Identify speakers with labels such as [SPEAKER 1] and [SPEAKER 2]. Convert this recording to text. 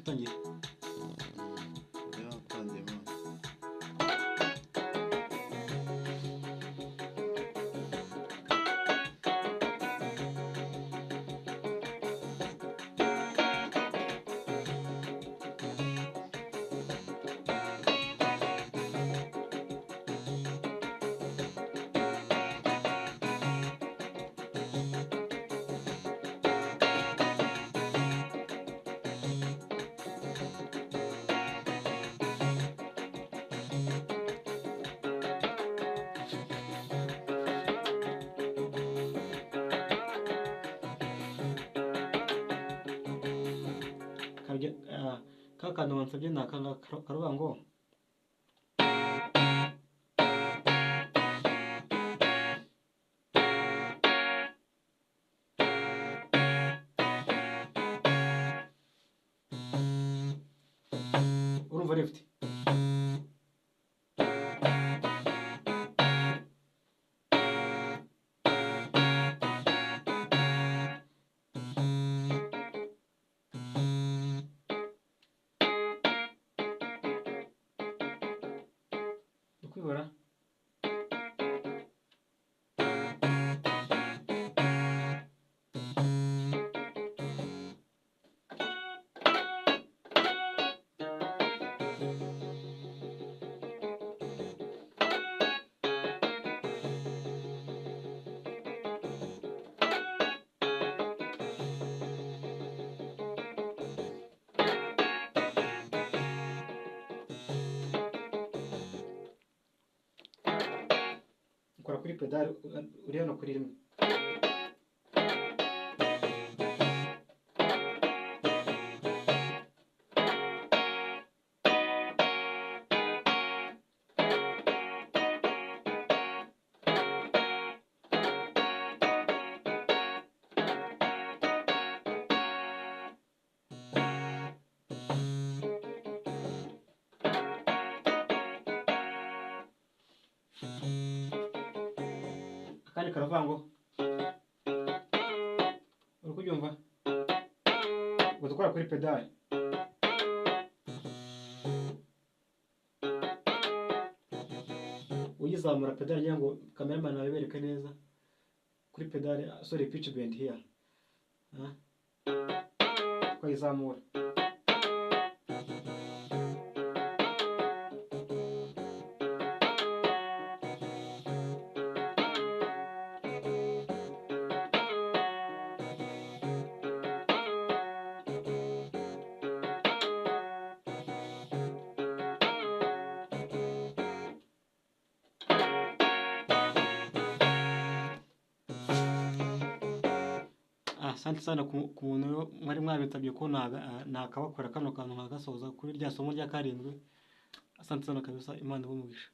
[SPEAKER 1] Watangiye?
[SPEAKER 2] Yatangiye mwana.
[SPEAKER 1] Ka kantu wansabye ni aka ngaka karavuga ngo urumva left. Ukwibora ukora kuri pedal uri hano kuri rimwe. Akandi karavuga ngo uri kubyumva, ngo dukora kuri pedal. Uyizamura pedal ngira ngo cameraman abibereke neza kuri pedal, sorry, pitch bend here, ukayizamura. Asante sana ku muntu mwari mwabitabye ko nakabakora kano kantu nkagasoza kuri rya somo rya 7. Asante sana kabisa, Imana ibahe umugisha.